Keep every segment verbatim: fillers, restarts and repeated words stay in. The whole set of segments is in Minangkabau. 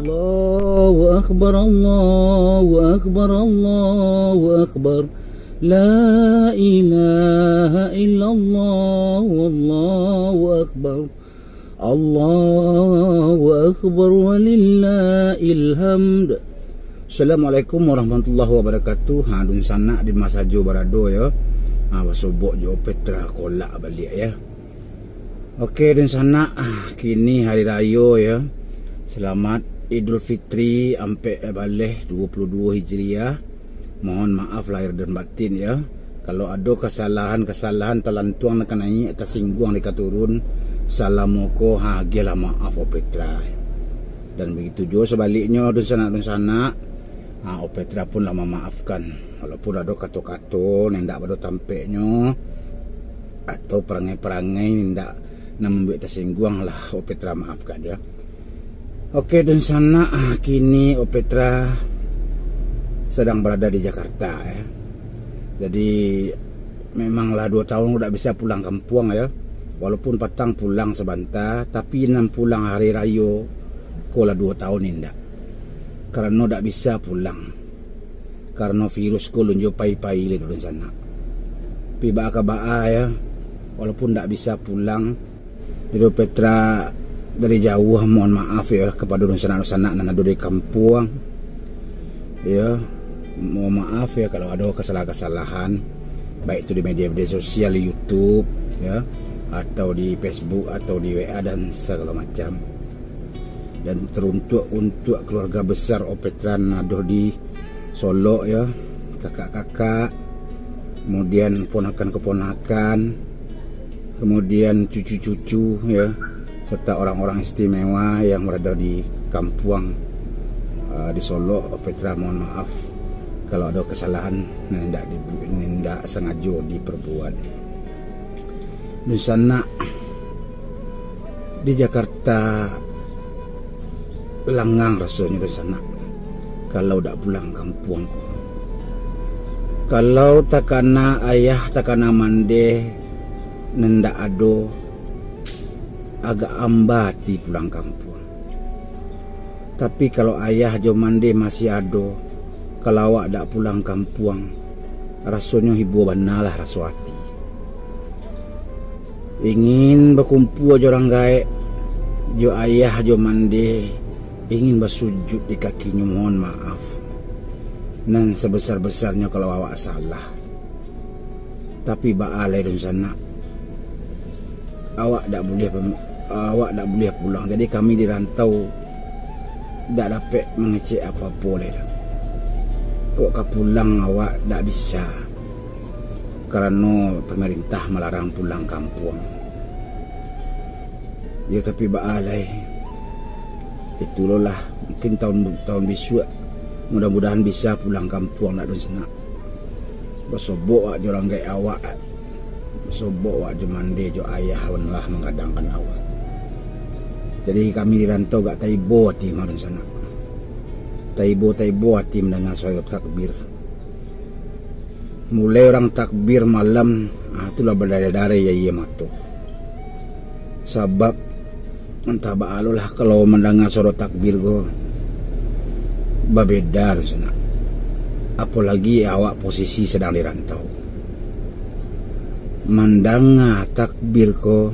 Allahu Akbar, Allahu Akbar, Allahu Akbar. La ilaha illallah, Allahu Akbar. Allahu Akbar, walillahil hamd. Assalamualaikum warahmatullahi wabarakatuh. Ha, dunsanak di ma sajo barado, yo. Ha, basobok jo Petra kolak baliak, yo. Oke, dunsanak, ah, kini hari rayo, yo. Selamat Idul Fitri ampek baleh duo puluah duo Hijriah. Mohon maaf lahir dan batin, yo. Kalau ado kasalahan-kasalahan talantuang nan ka naiak, tasingguang di ka turun, salamo ko, ha, agiahlah maaf, Opetra. Dan begitu juo sabaliknyo, dunsanak-dunsanak, ha, Opetra pun lah mamaafkan. Walaupun ado kato-kato nan indak bado tampeknyo, atau parangai-parangai nan indak, nan mambuek tasingguang, lah Opetra maafkan, yo. Oke, dunsanak, ah, kini Opetra sadang barada di Jakarta, yo. Jadi, memang lah duo taun ko dak bisa pulang kampuang, yo. Walaupun patang pulang sabanta, tapi nan pulang hari rayo ko lah duo taun indak. Karano dak bisa pulang. Karano virus ko lunjo pai-pai lai, dunsanak. Tapi baa ka baa, yo, walaupun dak bisa pulang, jadi Opetra dari jauah mohon maaf, yo, kapado dunsanak-dunsanak nan ado di kampuang. Yo, mohon maaf, yo, kalau ado kasalahan-kasalahan, baik itu di media-media sosial, di YouTube, yo, atau di Facebook, atau di W A, dan sagalo macam. Dan teruntuk untuk keluarga besar Opetra nan ado di Solok, yo, kakak-kakak, kemudian ponakan-keponakan, kemudian cucu-cucu, yo, serta orang-orang istimewa yang berada di kampuang, ah, di Solok. Opetra mohon maaf kalau ado kesalahan nan indak dibu-, nan indak sangajo diperbuat. Dunsanak, di Jakarta langang rasonyo, dunsanak, kalau dak pulang kampuang ko. Kalau takana ayah, takana mandeh nan dak ado, agak amba ati pulang kampuang. Tapi kalau ayah jo mandeh masih ado, kalau awak dak pulang kampuang, rasonyo hibua banalah raso ati. Ingin bakumpua jo urang gaek, jo ayah jo mandeh, ingin basujuik di kakinyo mohon maaf nan sabesar-besarnyo kalau awak salah. Tapi baa lai dunsanak, awak dak buliah pem-, awak dak buliah pulang. Jadi kami di rantau dak dapek mangecek apo-apo lai doh. Kok ka pulang awak dak bisa, karano pamarintah malarang pulang kampuang. Yo, tapi baa lai. Itu lo lah, mungkin taun, taun bisuak, mudah-mudahan bisa pulang kampuang nak dunsanak. Basobok wak jo urang gaek awak. Basobok wak jo mandeh jo ayah nan lah manggadangkan awak. Jadi kami di rantau agak taibo ati mah dunsanak. Taibo-taibo ati mandanga suaro takbir. Mulai urang takbir malam, ah, tu lah badareh-dareh aia mato. Sabab, antah baa lo lah, kalau mandanga suaro takbir ko, babeda dunsanak. Apolagi awak posisi sadang di rantau. Mandanga takbir ko,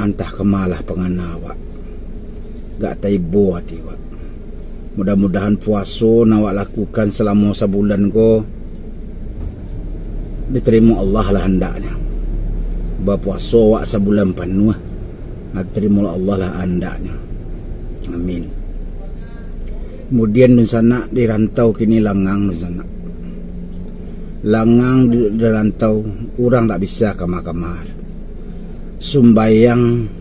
antah kama lah pangana awak. Agak taibo ati awak. Mudah-mudahan puaso nan awak lakukan salamo sabulan ko ditarimo Allah lah andaknyo. Bapuaso awak sabulan panuah, nah, ditarimo Allah lah andaknyo. Amin. Kemudian dunsanak di rantau kini langang dunsanak. Langang di, di rantau, urang dak bisa kama-kama. Sumbayang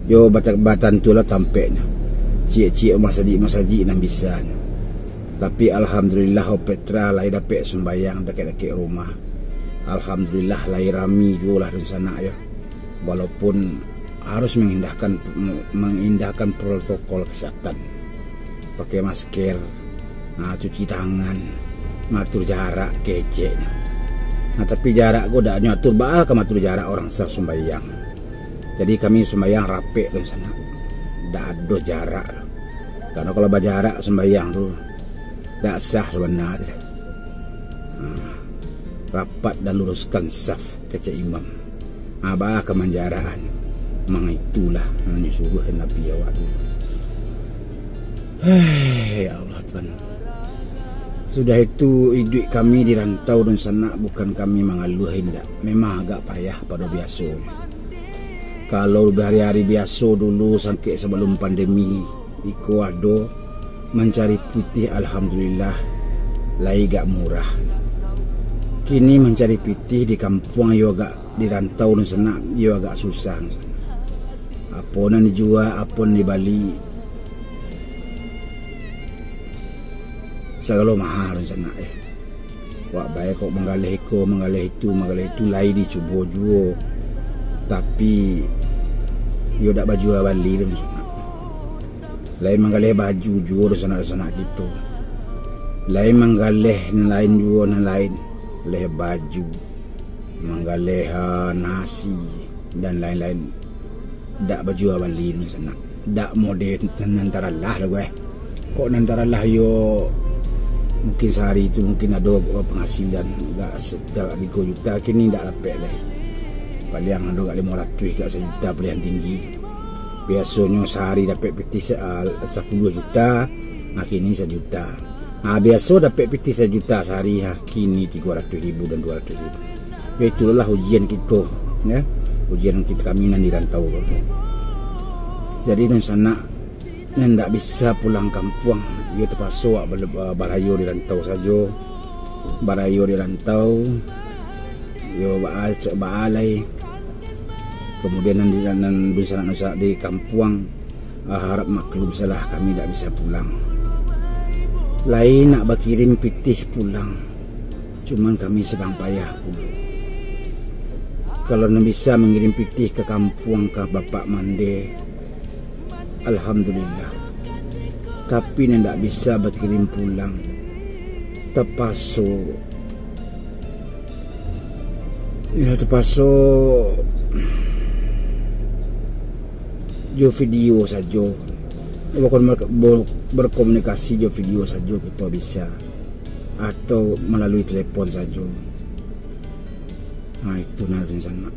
yo bata-, batantu lah tampeknyo. Ciek-ciek masajik-masajik nan bisa. Tapi alhamdulillah, Opetra lai dapek sumbayang dakek-dakek rumah. Alhamdulillah, lai rami juo lah dunsanak yo. Walaupun harus mengindahkan, mengindahkan protokol kesehatan. Pakai masker, nah, cuci tangan, ngatur jarak, keceknyo. Nah, tapi jarak ko dak nyo atur, baa ka maatur jarak urang sah sumbayang. Jadi kami sumbayang rapek tu sanak. Dak ado jarak tu. Karano kalau bajarak sumbayang tu, dak sah sabananyo tu. Nah, rapat dan luruskan saf, kecek imam. Abah ka manjarahan. Mang itulah nan nyo suruah Nabi awak tu. Hei, ya Allah Tuhan. Sudah itu, iduik kami di rantau dunsanak, bukan kami mangaluah indak. Memang agak payah pado biaso. Kalau di hari-hari biaso dulu, sangkek sabalum pandemi, iko ado mancari pitih, alhamdulillah, lai agak murah. Kini mancari pitih di kampuang yo agak, di rantau dunsanak, yo agak susah. Apo nan dijua, apo nan dibali, sagalo maha dunsanak, eh. Wak bae kok manggaleh iko, manggaleh itu, manggaleh itu, lai dicubo juo. Tapi, yo dak bajua bali dunsanak. Lai manggaleh baju juo dunsanak-dunsanak kito. Lai manggaleh nan lain juo, nan lain. Leh baju, manggaleh, ah, nasi, dan lain-lain. Dak bajua bali dunsanak. Dak mode nan taralah doh, eh. Kok nan taralah yo, mungkin sahari tu mungkin ado, eh, penghasilan agak se-, agak tigo juta, kini dak dapek lai. Paliang ado agak limo ratuih, agak sajuta paliang tinggi. Biasonyo sahari dapek pitih se-, ah, sapuluah juta, nah, kini sajuta. Ah, biaso dapek pitih sajuta sahari, ha, kini tigo ratuih ribu dan duo ratuih ribu. Yo, itulah ujian kito, ya. Ujian kito kami nan di rantau ko. Jadi, dunsanak nan ndak bisa pulang kampuang, yo tapaso awak bal-, barayo di rantau sajo. Barayo di rantau, yo baa, baa lai. Kemudian nan di, nan dunsanak-dunsanak di kampuang, ah, harap maklum salah, kami dak bisa pulang. Lai nak bakirim pitih pulang, cuman kami sadang payah pulo. Kalau nan bisa mangirim pitih ka kampuang, ka Bapak Mande, alhamdulillah. Tapi nan dak bisa bakirim pulang, tapaso. Yo, tapaso jo video sajo. Bakon-, bo-, berkomunikasi jo video sajo kito bisa. Atau malalui telepon sajo. Nah, itu nah, dunsanak.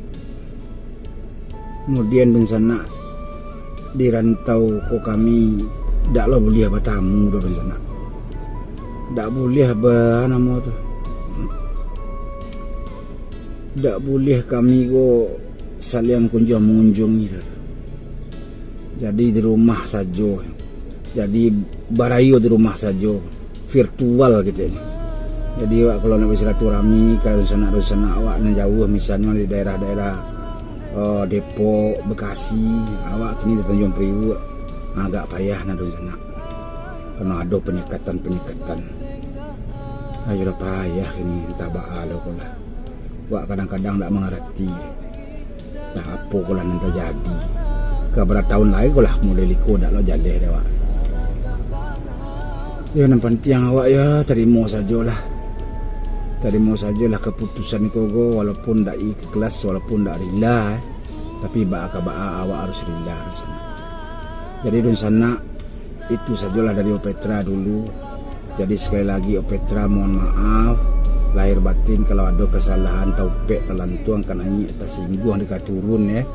Kemudian dunsanak, di rantau ko kami dak lo buliah batamu doh dunsanak. Dak buliah ba-, namo tu. Dak buliah kami ko saliang kunjuang mangunjungi doh. Jadi di rumah sajo. Jadi barayo di rumah sajo. Virtual kito ni. Jadi awak kalau nak bersilaturahmi ka dunsanak-dunsanak awak nan jauah, misalnyo di daerah-daerah, eh, Depok, Bekasi, awak kini di Tanjung Priuk, agak payah nah dunsanak. Karano ado penyekatan-penyekatan. Ayolah payah kini, entah baa lo ko lah. Wak kadang-kadang dak mangarati. Nah, apo ko lah nan tajadi. Ka bara taun lai ko lah model iko dak lo jaleh dek wak. Yo, nan pantiang awak yo tarimo sajolah. Tarimo sajolah kaputusan iko ko, walaupun dak ikhlas, walaupun dak rila, eh. Tapi baa ka baa awak harus rila, dunsanak. Jadi, dunsanak, itu sajolah dari Opetra dulu. Jadi, sekali lagi, Opetra mohon maaf lahir batin kalau ado kasalahan, taupek, talantuang, ka naiak, tasingguang, di katurun, ya.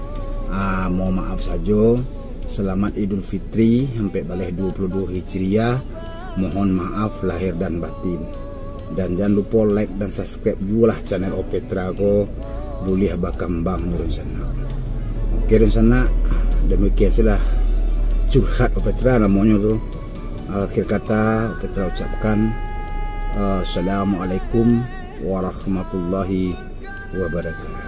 Ah, mohon maaf sajo. Selamat Idul Fitri, ampek baleh duo puluah duo Hijriah. Mohon maaf lahir dan batin. Dan jan lupo like dan subscribe juo lah channel Opetra ko, buliah bakambang, dunsanak. Oke, dunsanak, demikian sajolah curhat Opetra namonyo tu. Akhir kata, Opetra ucapkan, Assalamualaikum warahmatullahi wabarakatuh.